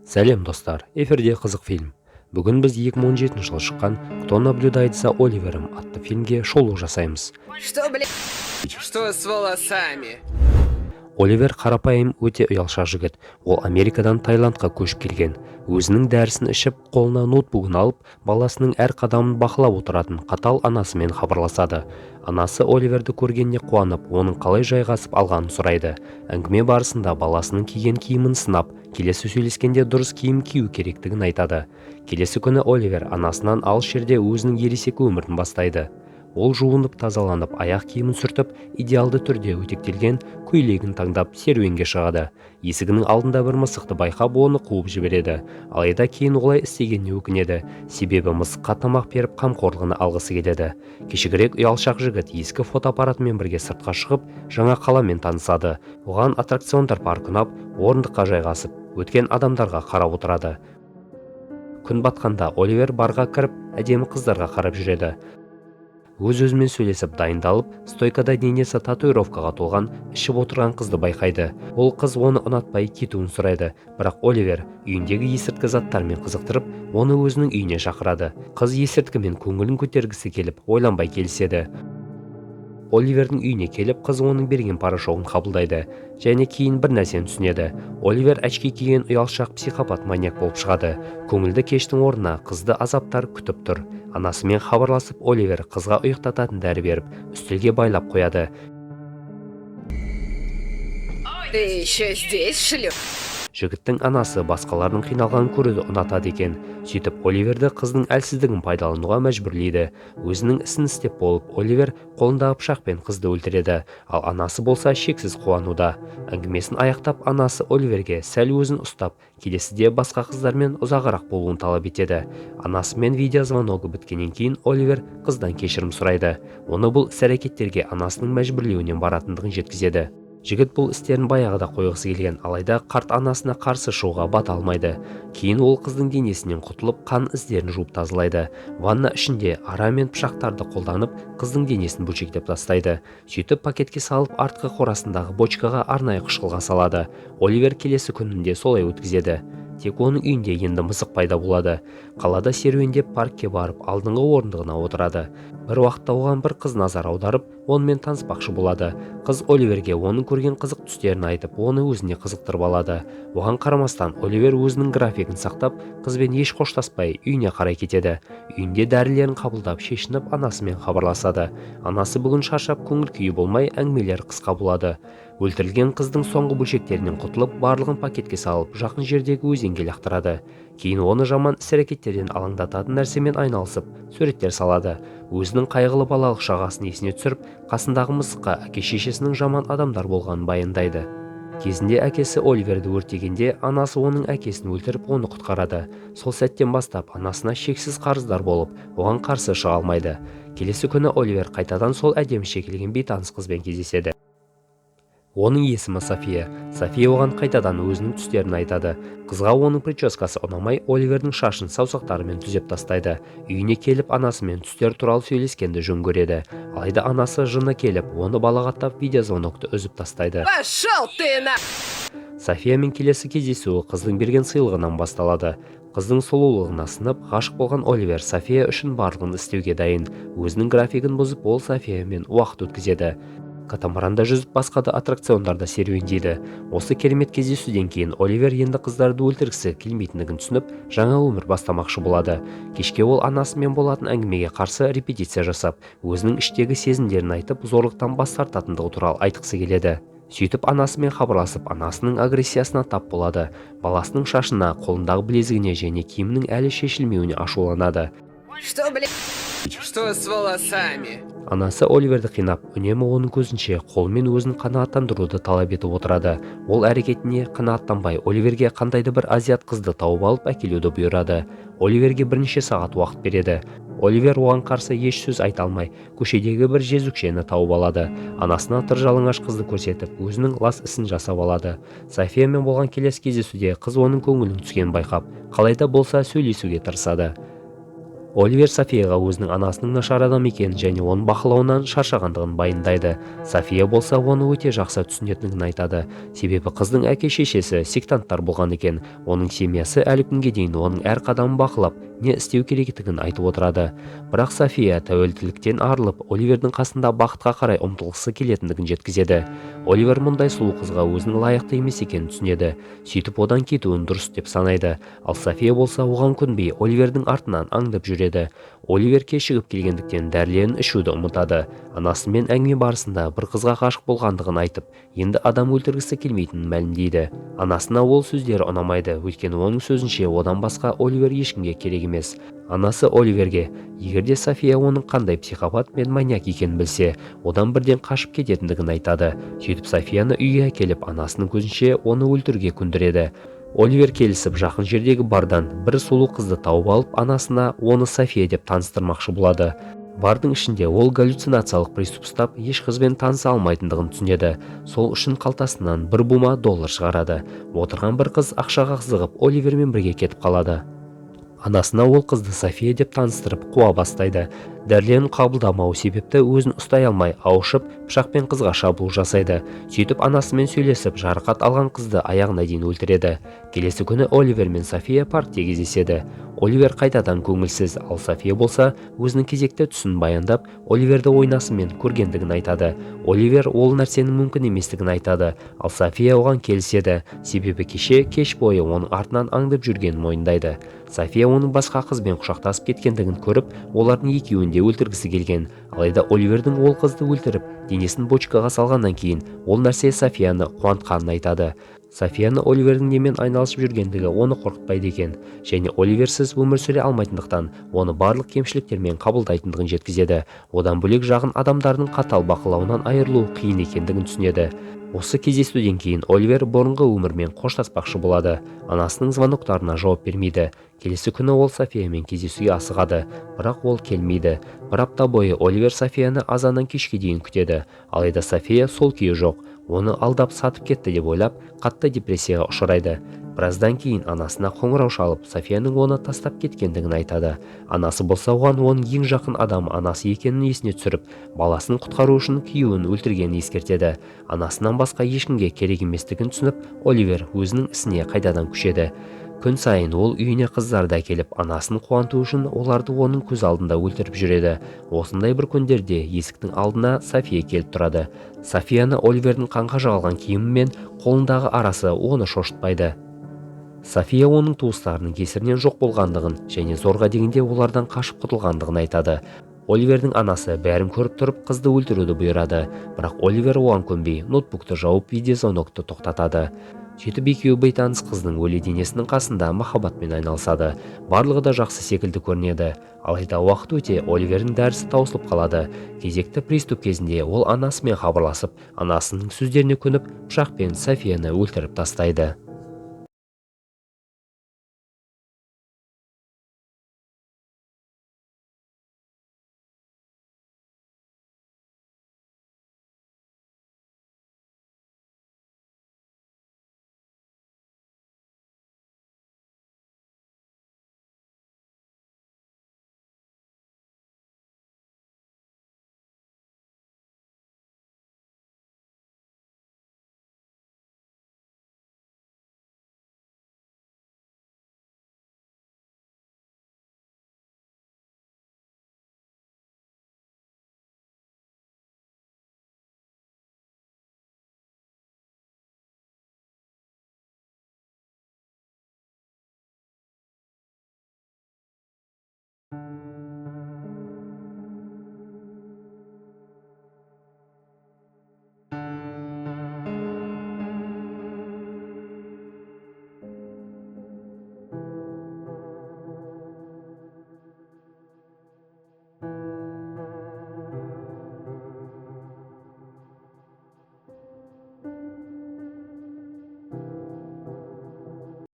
Сәлем, достар! Эфирде «Қызық фильм». Бүгін біз 2017 жылы шыққан «Кто наблюдает за Оливером» атты фильмге шолу жасаймыз. Что, блядь? Что с волосами? Оливер қарапайым, өте ұялшақ жігіт. Ол Америкадан Таиландқа көшіп келген. Өзінің дәрісін ішіп, қолына ноутбугін алып, баласының әр қадамын бақылап отыратын қатал анасымен хабарласады. Анасы Оливерді көргеніне қуанып, оның қалай жайғасып алғанын сұрайды. Әңгіме барысында баласының киген киімін сынап, келесі сөйлескенде дұрыс киім кию керектігін айтады. Келесі күні Оливер анасынан алыс жерде өзінің ересек өмірін бастайды. Ол жуынып, тазаланып, аяқ киімін сүртіп, идеалды түрде үтіктелген көйлегін таңдап, серуенге шығады. Есігінің алдында бір мысықты байқап, оны қуып жібереді. Алайда кейін олай істегеніне өкінеді, себебі мысыққа тамақ беріп, қамқорлығына алғысы келеді. Кешігірек ұялшақ жігіт ескі фотоаппаратымен бірге сыртқа шығып, жаңа қаламен танысады. Оған аттракциондар паркі ұнап, орындыққа жайғасып, өткен адамдарға қарап отырады. Күн батқанда Оливер барға кіріп, әдемі қыздарға қарап жүреді. Өз-өзімен сөйлесіп, дайындалып, стойкада денесі татуировкаға толған, ішіп отырған қызды байқайды. Ол қыз оны ұнатпай, кетуін сұрайды, бірақ Оливер үйіндегі есірткі заттармен қызықтырып, оны өзінің үйіне шақырады. Қыз есірткімен көңілін көтергісі келіп, ойланбай келіседі. Оливердің үйіне келіп, қыз оның берген порошогын қабылдайды және кейін бір нәрсені түсінеді: Оливер очки киген ұялшақ психопат маньяк болып шығады. Көңілді кештің орнына қызды азаптар күтіп тұр. Анасымен хабарласып, Оливер қызға ұйықтататын дәрі беріп, үстелге байлап қояды. Ты еще здесь, шлю? Жігіттің анасы басқалардың қиналғанын көруді ұнатады екен. Сөйтіп, Оливерді қыздың әлсіздігін пайдалануға мәжбүрлейді. Өзінің ісін істеп болып, Оливер қолындағы пышақпен қызды өлтіреді, ал анасы болса шексіз қуануда. Әңгімесін аяқтап, анасы Оливерге сәл өзін ұстап, келесіде басқа қыздармен ұзағырақ болуын талап етеді. Анасымен видеозвоногы біткеннен кейін Оливер қыздан кешірім сұрайды. Оны бұл іс әрекеттерге анасының мәжбүрлеуінен баратындығын жеткізеді. Жігіт бұл істерін баяғыда қойғысы келген, алайда қарт анасына қарсы шығуға бата алмайды. Кейін ол қыздың денесінен құтылып, қан іздерін жуып тазалайды. Ванна ішінде ара мен пышақтарды қолданып, қыздың денесін бөлшектеп тастайды. Сөйтіп, пакетке салып, артқы қорасындағы бочкаға арнайы қышқылға салады. Оливер келесі күнінде солай өткізеді, тек оның үйінде енді мысық пайда болады. Қалада серуендеп, паркке барып, алдыңғы орындығына отырады. Бір уақытта оған бір қыз назар аударып, онымен таныспақшы болады. Қыз Оливерге оның көрген қызық түстерін айтып, оны өзіне қызықтырып алады. Оған қарамастан, Оливер өзінің графигін сақтап, қызбен еш қоштаспай, үйіне қарай кетеді. Үйінде дәрілерін қабылдап, шешініп, анасымен хабарласады. Анасы бүгін шаршап, көңіл күйі болмай, әңгімелері қысқа болады. Өлтірілген қыздың соңғы бөлшектерінен құтылып, барлығын пакетке салып, жақын жердегі өзенге лақтырады. Кейін оны жаман іс-әрекеттерден алаңдататын нәрсемен айналысып, суреттер салады. Өзінің қайғылы балалық шағасын есіне түсіріп, қасындағы мысыққа әке-шешесінің жаман адамдар болғанын баяндайды. Кезінде әкесі Оливерді өртегенде, анасы оның әкесін өлтіріп, оны құтқарады. Сол сәттен бастап анасына шексіз қарыздар болып, оған қарсы шыға алмайды. Келесі күні Оливер қайтадан сол әдеміше келген бейтаныс қызбен кездеседі. Оның есімі София. София оған қайтадан өзінің түстерін айтады. Қызға оның прическасы ұнамай, Оливердің шашын саусақтарымен түзеп тастайды. Үйіне келіп, анасымен түстер туралы сөйлескенді жөн көреді. Алайда анасы жыны келіп, оны балағаттап, видеозвонокты үзіп тастайды. Пошел ты на... Софиямен келесі кездесуі қыздың берген сыйлығынан басталады. Қыздың сұлулығына сынып, ғашық болған Оливер София үшін барлығын істеуге дайын. Өзінің графигін бұзып, ол Софиямен уақыт өткізеді, катамаранда жүзіп, басқа да аттракциондарда серуендейді. Осы керемет кездесуден кейін Оливер енді қыздарды өлтіргісі келмейтіндігін түсініп, жаңа өмір бастамақшы болады. Кешке ол анасымен болатын әңгімеге қарсы репетиция жасап, өзінің іштегі сезімдерін айтып, зорлықтан бас тартатындығы туралы айтқысы келеді. Сөйтіп, анасымен хабарласып, анасының агрессиясына тап болады. Баласының шашына, қолындағы білезігіне және киімінің әлі шешілмеуіне ашуланады. Что, блядь? Что с волосами? Анасы Оливерді қинап, үнемі оның көзінше қолымен өзін қанағаттандыруды талап етіп отырады. Ол әрекетіне қанағаттанбай, Оливерге қандай да бір азиат қызды тауып алып әкелуді бұйырады. Оливерге бірнеше сағат уақыт береді. Оливер оған қарсы еш сөз айта алмай, көшедегі бір жезөкшені тауып алады. Анасына тыр жалаңаш қызды көрсетіп, өзінің лас ісін жасап алады. Софиямен болған келесі кездесуде қыз оның көңілінің түскенін байқап, қалай да болса сөйлесуге тырысады. Оливер Софияға өзінің анасының нашар адам екенін және оның бақылауынан шаршағандығын баяндайды. София болса оны өте жақсы түсінетінін айтады. Себебі қыздың әке-шешесі сектанттар болған екен. Оның семьясы әлі күнге дейін оның әр қадамын бақылап, не істеу керектігін айтып отырады. Бірақ София тәуелділіктен арылып, Оливердің қасында бақытқа қарай ұмтылғысы келетіндігін жеткізеді. Оливер мұндай сұлу қызға өзінің лайықты емес екенін түсінеді. Сөйтіп одан кетуін дұрыс деп санайды. Ал София болса оған көнбей, Оливердің артынан аңдып жүреді. Оливер кешігіп келгендіктен дәрілерін ішуді ұмытады. Анасымен әңгіме барысында бір қызға ғашық болғандығын айтып, енді адам өлтіргісі келмейтінін мәлімдейді. Анасына ол сөздері ұнамайды, өйткені оның сөзінше одан басқа Оливер ешкімге керек емес. Анасы Оливерге, егер де София оның қандай психопат пен маньяк екенін білсе, одан бірден қашып кететіндігін айтады. Сөйтіп Софияны үйге әкеліп, анасының көзінше оны өлтіруге көндіреді. Оливер келісіп жақын жердегі бардан бір сұлу қызды тауып алып, анасына оны София деп таныстырмақшы болады. Бардың ішінде ол галлюцинациялық приступ ұстап, еш қызбен таныса алмайтындығын түсінеді. Сол үшін қалтасынан бір бума доллар шығарады. Отырған бір қыз ақшаға қызығып, Оливермен бірге кетіп қалады. Анасына ол қызды София деп таныстырып қуа бастайды. Дәрілерін қабылдамау себепті өзін ұстай алмай, ауышып, пышақпен қызға шабуыл жасайды. Сөйтіп анасымен сөйлесіп, жарақат алған қызды аяғына дейін өлтіреді. Келесі күні Оливер мен София паркте кездеседі. Оливер қайтадан көңілсіз, ал София болса өзінің кезекті түсін баяндап, Оливерді ойнасымен көргендігін айтады. Оливер ол нәрсенің мүмкін еместігін айтады, ал София оған келіседі, себебі кеше кеш бойы оның артынан аңдып жүргенін мойындайды. София оның басқа қызбен құшақтасып кеткендігін көріп, олардың екеуін де өлтіргісі келген. Алайда Оливердің ол қызды өлтіріп, денесін бочкаға салғаннан кейін ол нәрсе Софияны қуантқанын айтады. Софияны Оливердің немен айналысып жүргендігі оны қорқытпайды екен, және Оливерсіз өмір сүре алмайтындықтан оны барлық кемшіліктермен қабылдайтындығын жеткізеді. Одан бөлек жақын адамдардың қатал бақылауынан айырылу қиын екендігін түсінеді. Осы кездесуден кейін Оливер бұрынғы өмірмен қоштаспақшы болады. Анасының звоноктарына жауап бермейді. Келесі күні ол Софиямен кездесуге асығады, бірақ ол келмейді. Бір апта бойы Оливер Софияны азаннан кешке дейін күтеді. Алайда София сол күйі жоқ. Оны алдап сатып кетті деп ойлап, қатты депрессияға ұшырайды. Біраздан кейін анасына қоңырау шалып, Софияның оны тастап кеткендігін айтады. Анасы болса оған оның ең жақын адамы анасы екенін есіне түсіріп, баласын құтқару үшін күйеуін өлтіргенін ескертеді. Анасынан басқа ешкімге керек еместігін түсініп, Оливер өзінің ісіне қайтадан көшеді. Күн сайын ол үйіне қыздарды әкеліп, анасын қуанту үшін оларды оның көз алдында өлтіріп жүреді. Осындай бір күндерде есіктің алдына София келіп тұрады. Софияны Оливердің қанға жағылған киімі мен қолындағы арасы оны шошытпайды. София оның туыстарының кесірінен жоқ болғандығын және зорға дегенде олардан қашып құтылғандығын айтады. Оливердің анасы бәрін көріп тұрып қызды өлтіруді бұйырады, бірақ Оливер оған көнбей, ноутбукты жауып видеозвонокты тоқтатады. Сөйтіп екеуі бейтаныс қыздың өлі денесінің қасында махаббатпен айналысады. Барлығы да жақсы секілді көрінеді. Алайда уақыт өте Оливердің дәрісі таусылып қалады. Кезекті приступ кезінде ол анасымен хабарласып, анасының сөздеріне көніп, пышақпен Софияны өлтіріп тастайды.